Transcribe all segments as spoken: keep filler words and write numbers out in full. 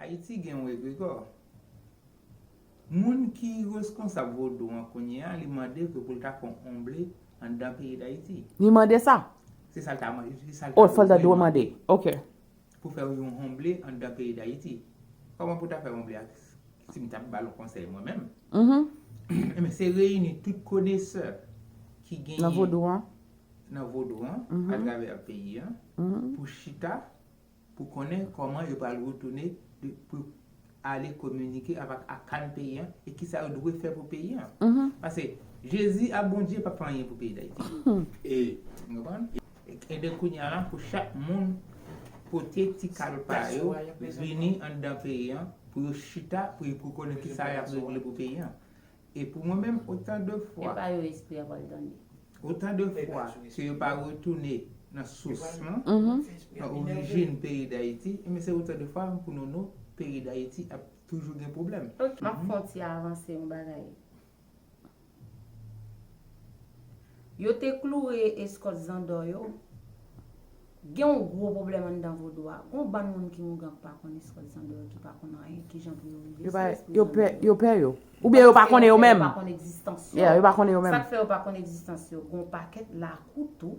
Ayiti gen yon egregò. Moun ki reskonsab vodou an kounye a, li mande ke pou l ta fè yon onble anndan peyi Dayiti. Li mande sa? Se sa l ta mande. Se sa l ta Oh, fò l ta dwe mande. Ok. Pou fè yon onble anndan peyi Dayiti. Kòman pou ta fè onble a? Si m t ap ba l yon konsèy mwen menm. Mhm. Ebyen, se reyini tout konesè ki genyen Nan vodou an? nan vodou an, Mhm. atravè peyi an, Mhm. pou chita pou konnen kòman yo pral retounen pou ale kominike avèk akan peyi an e kisa yo dwe fè pou peyi an. Paske Jezi a Bondye p ap fè anyen pou peyi Dayiti. E, ou konprann? Ede kounye a la pou chak moun pote ti kal pa yo vini anndan peyi an pou yo chita pou yo pou konnen kisa y ap regle pou peyi an. E pou mwen menm, otan de fwa. E pa yo espri a pral tande. Otan de fwa ke yo pa retounen nan sous lan, nan orijin peyi Dayiti, ebyen se otan de fwa pou nou nou peyi Dayiti ap toujou gen pwoblèm. Ok, m ap fè yon ti avanse yon bagay. Yo te kloure eskòt zandò yo. Gen yon gwo pwoblèm anndan vodou a. Gon bann moun ki oungan k pa konn eskòt zandò yo, ki pa konn anyen, kijan pou yo rive sou espri zandò yo. Yo pè yo. Oubyen yo pa konnen yo menm. Yo pa konn egzistans yo. Yeah, yo pa konnen yo menm. Sa k fè yo pa konn egzistans yo? Gon pakèt lakou tou.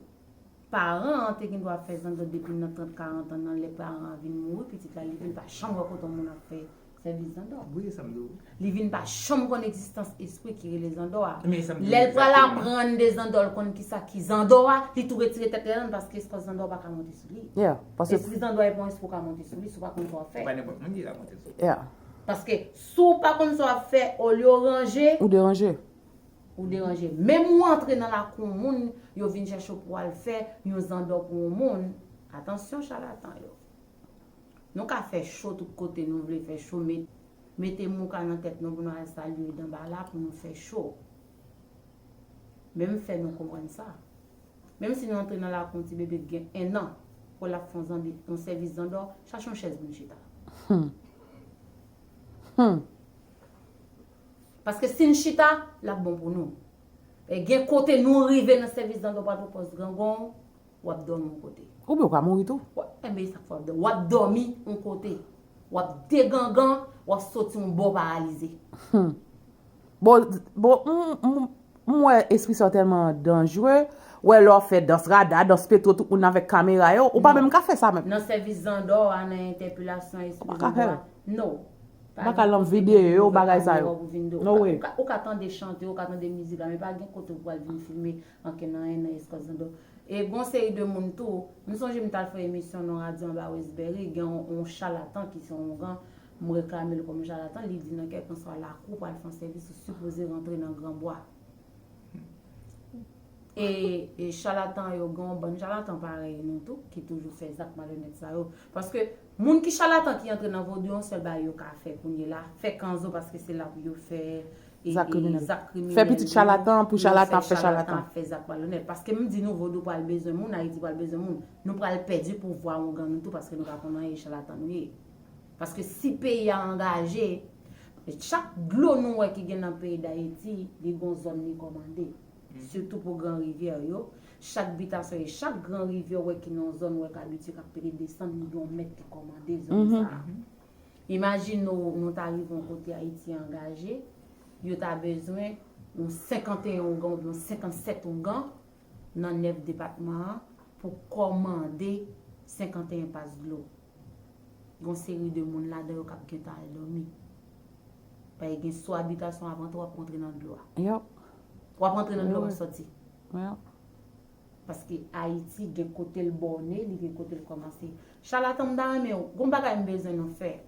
Paran an te gen dwa fè zandò depi nan trant, karant an, nan lè paran an vin mouri, pitit la, li vin pa janm wè kote yon moun ap fè sèvis zandò. Wi, e sa m di w. Li vin pa janm konn egzistans espri ki rele zandò a. Lè l pral aprann de zandò, l konn kisa ki zandò a, li tou retire tèt li ladan l paske eskòt zandò a pa ka monte sou li. Yeah, paske Espri zandò a e pa yon espri w ka monte sou li si w pa konn sa w ap fè. Se pa nenpòt moun ki ka monte sou li. Yeah. Paske si w pa konn sa w ap fè, olye w ranje, Ou deranje. Ou deranje. Menm ou antre nan lakou yon moun, yo vin chèche w pou w al fè yon zandò pou yon moun. Atansyon, chalatan yo. Nou ka fè cho tout kote nou vle fè cho, met, mete mouka nan tèt nou pou nou al salye Danbala pou nou fè cho. Men m fè nou konprann sa. Menm si nou antre nan lakou yon ti bebe ki gen en an, pou l ap fè yon zanbi, yon sèvis zandò, chache yon chèz pou n chita. Hmm. Hmm. Paske si n chita, l ap bon pou nou. E gen kote nou rive nan sèvis zandò Pòtoprens, Grangon, w ap dòmi yon kote. Oubyen ou ka mouri tou. W ap, enben, e sa k fè w ap dòmi. W ap dòmi yon kote. W ap degangan, w ap soti yon bò paralize. Hmm. Bon, bon, m, m, m wè espri sa yo tèlman danjre. Wè lè w ap fè dans rada, dans petwo, tout moun avèk kamera yo. Ou pa menm ka fè sa menm. Nan sèvis zandò a, nan entèpelasyon espri zandò a. Ou pa ka fè l. No. Ou pa ka nan videyo, bagay sa yo. No way. Ou ka, ou ka tande chante, ou ka tande mizik la, men pa gen kote ou pral vin filme ankenn anyen nan eskòt zandò. E gon seri de moun tou, m sonje m t al fè emisyon nan radyo anba Westbury, gen yon, yon chalatan ki se yon oungan, m reklame l kòm chalatan, li di nan kèlkanswa lakou pral fè yon sèvis, ou sipoze rantre nan granbwa. E, e chalatan yo, gen yon bann chalatan parèy nou tou, ki toujou fè zak malonèt sa yo. Paske moun ki chalatan ki antre nan vodou, yon sèl bagay yo ka fè kounye la, fè kanzo paske se la pou yo fè e, zak kriminèl. Zak kriminèl. Fè pitit chalatan pou chalatan ap fè chalatan. Fè zak malonèt. Paske m di nou, vodou pral bezwen moun, Ayiti pral bezwen moun. Nou pral pèdi pouvwa oungan nou tou paske nou pa konn anyen, e chalatan nou ye. Paske si peyi a angaje, chak dlo nou wè ki gen nan peyi Dayiti, li gon zòn li kòmande. Sitou pou gran rivyè yo, chak bitasyon e chak gran rivyè wè ki nan yon zòn wè k abitye k ap pete desann, li gen yon mèt ki kòmande zòn sa a. Imajine w, nou ta rive yon kote Ayiti angaje, yo ta bezwen yon senkanteyen oungan oubyen yon senkannsèt oungan nan nèf depatman an pou kòmande senkanteyen pas dlo. Gon seri de moun ladan yo k ap gentan al dòmi. Paske gen sou abitasyon w ap antre, w ap rantre nan dlo a. Yep. W ap rantre nan dlo a, w ap sòti. Yep. Paske Ayiti gen kote l bòne, li gen kote l kòmanse. Chalatan, m ta renmen, gon bagay m bezwen nou fè.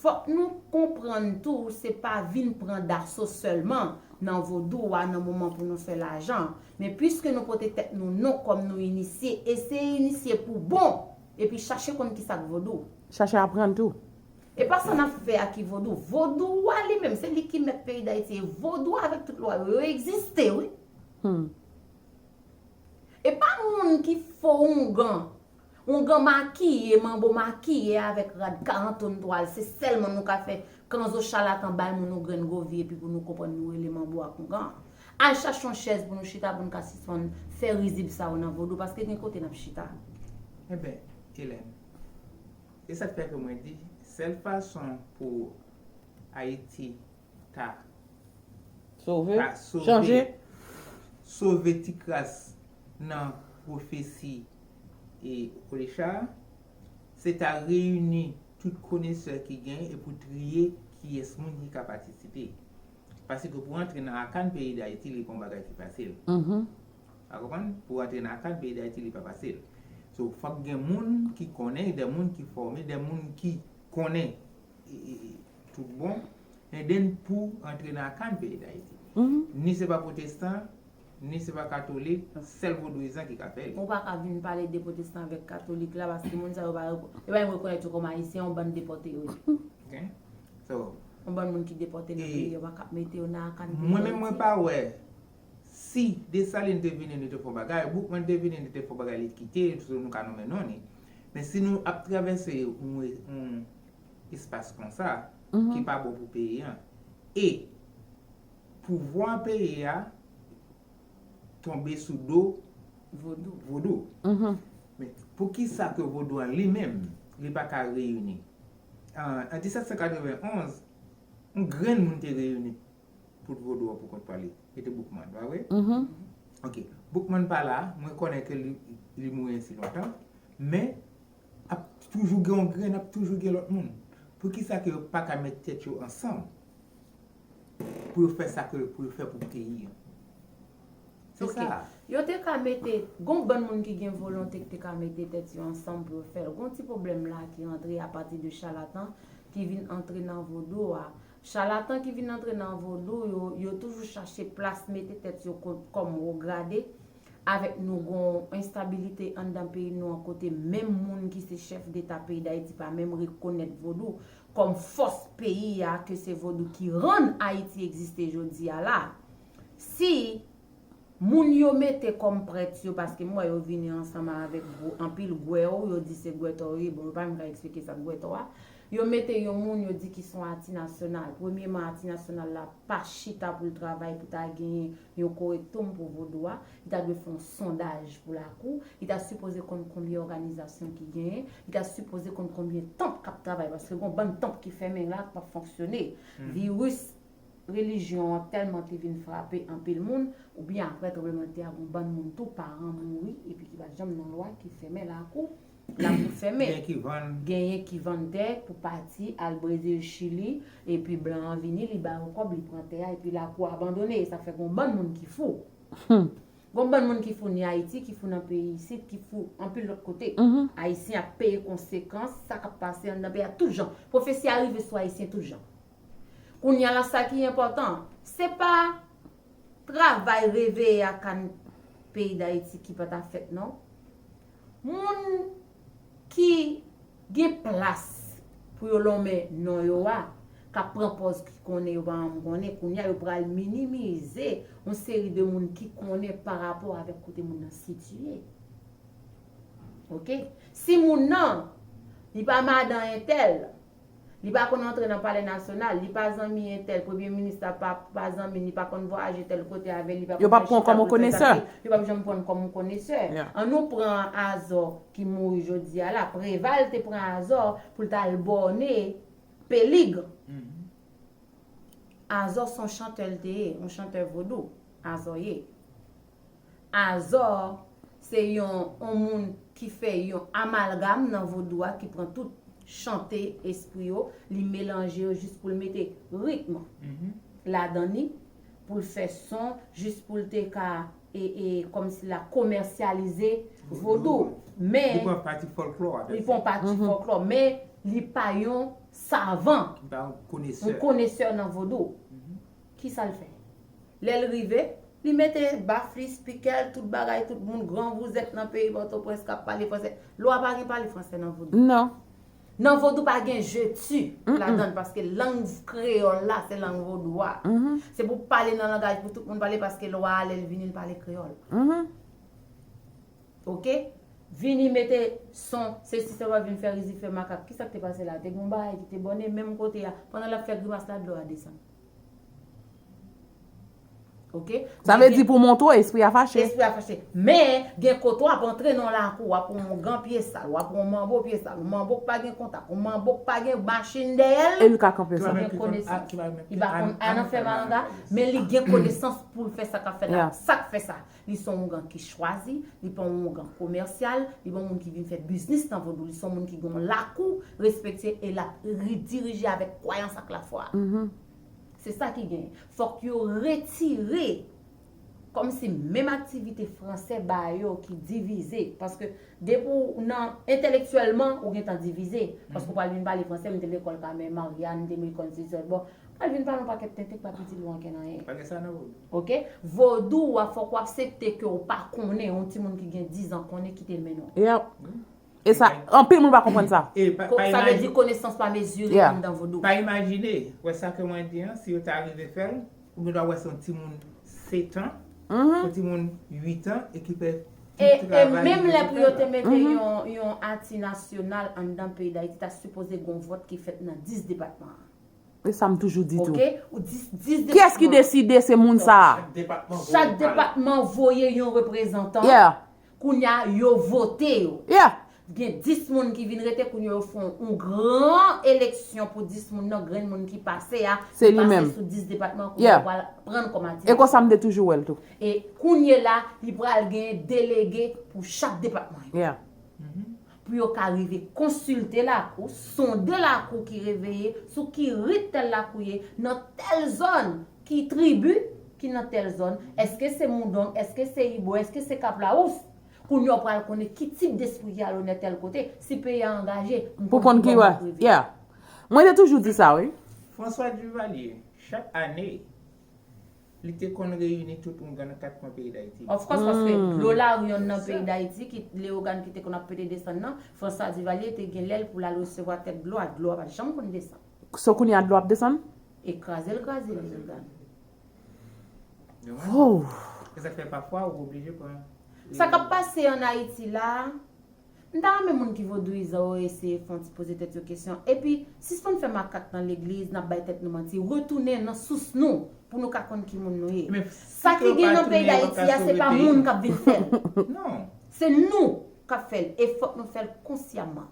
Fòk nou konprann tou, se pa vin pran daso sèlman nan vodou a nan moman pou nou fè lajan. Men piske nou pote tèt nou non kòm nou inisye, eseye inisye pou bon, epi chache konn kisa k vodou. Chache aprann tou. E pa sa n ap fè a ki vodou. Vodou a li menm, se li ki mèt peyi Dayiti. E vodou a avèk tout lwa yo, yo egziste, wi. Hmm. E pa moun ki fo oungan. Oungan makiye, manbo makiye avèk rad karant tonn twal, se sèlman nou ka fè kanzo chalatan bay moun yon grenn govi epi pou nou konprann nou rele manbo ak oungan. Al chache yon chèz pou nou chita pou n ka sispann fè rizib sa yo nan vodou, paske gen kote n ap chita. Enben, Hélène, E sa k fè ke mwen di, sèl fason pou Ayiti ta Sove. ta sove, Chanje. sove ti kras nan pwofesi e Olisha, se ta reyini tout konesè ki gen e pou triye kiyès moun ki ka patisipe. Paske pou antre nan akan peyi Dayiti, li pa yon bagay ki fasil. Mhm. Ou konprann? Pou antre nan akan peyi Dayiti, li pa fasil. So, fòk gen moun ki konnen, de moun ki fòme, de moun ki konnen e, e, e, tout bon, and then pou antre nan akan peyi Dayiti. Mhm. Ni se pa pwotestan, ni se pa katolik, sèl vodouyizan ki ka fè li. Ou pa ka vin pale de pwotestan avèk katolik la, paske moun sa yo pa reko-, yo pa menm rekonèt yo kòm ayisyen, yon bann depòte yo ye. Ok? So, Yon bann moun ki depòte nan E- peyi yo, pa ka mete yo nan akan peyi mwen menm mwen Dayiti. Pa wè si Desalin te vini, nou te fè yon bagay, Boukman te vini, nou te fè yon bagay, li kite, so nou ka nonmen non li. Men si nou ap travèse yon, yon espas konsa, Mhm. ki pa bon pou peyi an, e pouvwa peyi a tonbe sou do Vodou. Vodou. Mhm. Men poukisa ke Vodou an li menm, li pa ka reyini? An, an disèt san katrevenn onz, yon grenn moun te reyini pou Vodou an pou kont pa li. Se te Boukman, pa vre? Mhm. Ok. Boukman pa la, mwen konnen ke li, li mouri ansi lontan, men ap toujou gen yon grenn, ap toujou gen lòt moun. Poukisa ke yo pa ka met tèt yo ansanm pou yo fè sa ke pou yo fè pou peyi an? Se Ok. Sa. Yo te ka mete, gon bann moun ki gen volonte ki te ka mete tèt yo ansanm pou yo fè l. Gon ti pwoblèm la ki rantre apati de chalatan ki vin antre nan vodou a. Chalatan ki vin antre nan vodou, yo, yo toujou chache plas mete tèt yo ko-, kòm wo grade. Avèk nou gon enstabilite anndan peyi nou an, kote menm moun ki se chèf deta peyi Dayiti pa menm rekonèt vodou kòm fòs peyi a, ke se vodou ki rann Ayiti egziste jodi a la. Si moun yo mete kòm prèt yo, paske m wè yo vini ansanm avèk gwo, anpil gwèo, yo di se gwètò yo ye, bon, yo pa menm ka eksplike sa k gwètò a. Yo mete yon moun, yo di ki se yon ati nasyonal. Premyeman, ati nasyonal la pa chita pou l travay pou ta genyen yon korektom pou vodou a. Li ta dwe fè yon sondaj pou lakou. Li ta sipoze konn konbyen òganizasyon ki genyen. Li ta sipoze konn konbyen tanp k ap travay, paske gon bann tanp ki fèmen la, k p ap fonksyone. Viris relijyon an tèlman te vin frape anpil moun, oubyen apre tranblemanntè a, gon bann moun tou, paran mouri, epi ki pa t janm nan lwa, ki fèmen lakou, lakou fèmen. Gen ki vann. Genyen ki vann tè pou pati al Brezil, Chili, epi blan an vini, li ba yo kòb, li pran tè a, epi lakou abandone. Sa fè gon bann moun ki fou. Gon bann moun ki fou ni Ayiti, ki fou nan peyi isit, ki fou anpil lòt kote. Ayisyen ap peye konsekans sa k ap pase anndan peyi a tout jan. Pwofesi a rive sou Ayisyen tout jan. Kounye a la, sa ki enpòtan, se pa travay reveye akan peyi Dayiti ki pa ta fèt, non. Moun ki gen plas pou yo lonmen non yo a, k ap pran pòz ki konnen yo pa janm konnen, kounye a yo pral minimize yon seri de moun ki konnen pa rapò avèk kote moun nan sitiye. Ok? Si moun nan, li pa madan entèl, li pa konn antre nan Palè Nasyonal, li pa zanmi entèl, premye minis la pa, pa zanmi, li pa konn vwayaje tèl kote avè l, li pa Yo p ap konn pran kòm yon chita pou l fè konesè. sa, yo p ap janm pran l kòm yon konesè. Yeah. An nou pran Azò ki mouri jodi a la. Preval te pran Azò pou l t al bòne Pelig. Azò se yon chantè l te ye, yon chantè vodou. Azò ye. Azò se yon, yon moun ki fè yon amalgam nan vodou a, ki pran tout chante espri yo, li melanje yo jis pou l mete ritm ladan li, pou l fè son, jis pou l te ka, e, e, kòmsi la komèsyalize vodou. Men Li pran pati fòlklò a. Li pran pati fòlklò, men li pa yon savan, Li pa yon yon konesè. Konesè nan vodou. Kisa l fè? Lè l rive, li mete baf li, spikè l, tout bagay, tout moun, gran vouzèt nan peyi Pòtoprens k ap pale fransè. Lwa pa gen pale fransè nan vodou. Non. Nan vodou pa gen je tu ladan l, paske lang kreyòl la, se lang vodou a. Se pou pale nan langaj pou tout moun pale, paske lwa a, lè l vini, l pale kreyòl. Ok? Vini mete son, se si se pa vin fè rizi, fè makak. Kisa k te pase la? Te gen yon bagay ki te bòne menm kote a. Pandan l ap fè grimas la, dlo a desann. Ok? Sa vle di pou montre w, espri a fache. Espri a fache. Men, gen kote w ap antre nan lakou, w ap wè yon ougan pye sal, w ap wè yon manbo pye sal, yon manbo k pa gen kontak, yon manbo k pa gen machin dèyè l. E li ka kanpe sa. Li gen konesans. Li pa konn al nan fè malanga, men li gen konesans pou l fè sa k ap fèt la. Sa k fè sa? Li se yon ougan ki chwazi, li pa yon ougan komèsyal, li pa yon moun ki vin fè biznis nan vodou, li se yon moun ki gen yon lakou respekte e l ap dirije avèk kwayans ak lafwa. Se sa ki gen. Fòk yo retire kòmsi menm aktivite fransè ba yo ki divize. Paske depi w nan entèlektyèlman, ou gentan divize. Paske w pral vin pale fransè, m te lekòl Kamè Marya, m te lekòl Zizòt. Bon, pral vin pale yon pakèt tenten k p ap itil ou ankenn anyen. Pa gen sa nan vodou. Ok? Vodou a fòk w aksepte ke w pa konnen, yon timoun ki gen diz an konnen ki te mennen w. Yep. E sa, anpil moun pa konprann sa. E pa, pa Sa vle di imajine, konesans pa mezire anndan vodou. Pa imajine, wè sa ke mwen di an, si yo ta rive fè l, ou gen dwa wè se yon timoun sèt an, yon timoun uit an, e ki fè tout travay li te fè la. E, e menm lè pou yo te mete yon, yon ati nasyonal anndan peyi Dayiti, ta sipoze gen yon vòt ki fèt nan dis depatman an. E sa m toujou di tou. Ok? Ou dis, dis depatman. Kiyès ki deside se moun sa a? Chak depatman voye yon reprezantan. Yeah. Kounye a, yo vote yo. Yeah. Gen dis moun ki vin rete, kounye a, yo fè yon gran eleksyon pou dis moun nan, grenn moun ki pase a, ki pase sou dis depatman, kounye a, yo pral pran kòm ati nasyonal. E konsa m te toujou wè l tou. E kounye la, li pral gen delege pou chak depatman yo. Yeah. Pou yo ka rive konsilte lakou, sonde lakou ki reveye, sou ki rit tèl lakou ye, nan tèl zòn, ki tribi ki nan tèl zòn, èske se Moudong, èske se Ibo, èske se Kaplawous, kounye a w pral konnen ki tip despri ki alonè tèl kote, si peyi a angaje, m konn ki bò m ap rive. Yeah. Mwen te toujou di sa, wi. François Duvalier, chak ane, li te konn reyini tout ougan nan kat kwen peyi Dayiti. Of course, paske dlo lari anndan peyi Dayiti, ki Leyogàn ki te konn ap pete desann nan, François Duvalier te gen lè l pou l al resevwa tèt dlo a, dlo a pa t janm konn desann. So kounye a dlo ap desann? E kraze l kraze Leyogàn. Oh. E sa k fè pafwa ou oblije pran. Sa k ap pase ann Ayiti la, M ta renmen moun ki vodouyizan yo eseye fè yon ti poze tèt yo kesyon. Epi, sispann fè makak nan legliz, n ap bay tèt nou manti. Retounen nan sous nou, pou nou ka konn ki moun nou ye. Sa ki gen nan peyi Dayiti a, se pa moun k ap vin fè l. Non. Se nou k ap fè l. E fòk nou fè l konsyaman.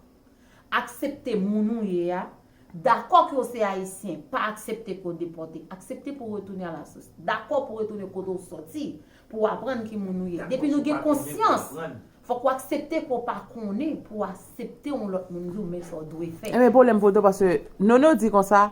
Aksepte moun ou ye a. Dakò ke w se Ayisyen, pa aksepte ke w depòte. Aksepte pou w retounen a la sous. Dakò pou w retounen kote w sòti, pou w aprann ki moun ou ye. Depi nou gen konsyans, fòk w aksepte ke w pa konnen pou w aksepte yon lòt moun di w men sa w dwe fè. Enben, pwoblèm vodou, paske Nono di konsa,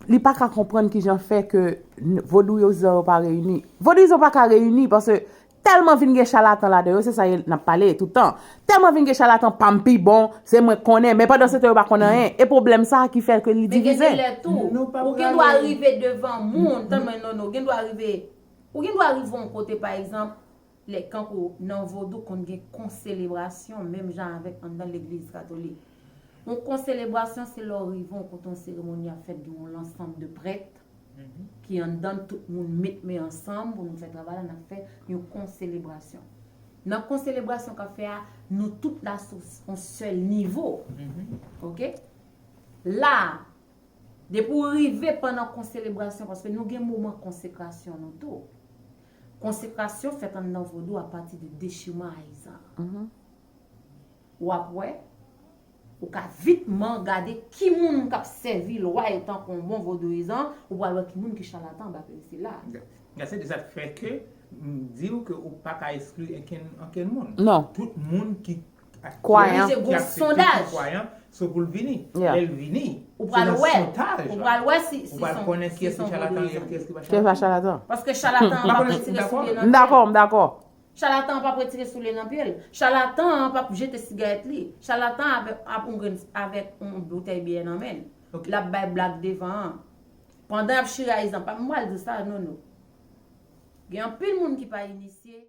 li pa ka konprann kijan fè ke n-, vodouyizan yo pa reyini. Vodouyizan pa ka reyini, paske tèlman vin gen chalatan ladan yo, se sa n ap pale tout tan. Tèlman vin gen chalatan, pa m pi bon, se mwen k konnen, men pandan se tan yo pa konn anyen. E pwoblèm sa a ki fè ke li divize. Men gen de lè tou, ou gen dwa rive devan moun, tann mwen Nono, ou gen dwa rive, ou gen dwa rive yon kote, pa egzanp, lè kankou nan vodou konn gen konselebrasyon, menm jan avèk anndan legliz katolik. Yon konselebrasyon, se lè w rive yon kote yon seremoni ap fèt, gen yon lansanm de prèt, ki anndan, tout moun met men ansanm pou nou fè travay la, n ap fè yon konselebrasyon. Nan konselebrasyon k ap fè a, nou tout la sou yon sèl nivo. Ok? La, depi w rive pandan konselebrasyon, paske nou gen moman konsekrasyon nou tou. Konsekrasyon fèt anndan vodou apati de dechirman ayizan. W ap wè, ou ka vitman gade ki moun k ap sèvi lwa yo tankou yon bon vodouyizan, ou pral wè ki moun ki chalatan anba peyi sila. Gad, se de sa k fè ke m di w ke ou pa ka eskli ankenn, ankenn moun. Non. Tout moun ki, ki aksepte, ki kwayan, se pou l vini. Lè l vini, ou pral wè, ou pral wè si, si se yon, si se yon vodouyizan. Kiyès ki pa chalatan? Paske chalatan an pa retire soulye nan pye l. M dakò, m dakò. Chalatan an p ap retire soulye nan pye l. Chalatan an p ap jete sigarèt li. Chalatan an ap, ap yon grenn, avèk yon boutèy byè nan men l. L ap bay blag devan an. Pandan y ap chire ayizan, pa m pral di w sa, Nono. Gen anpil moun ki pa inisye.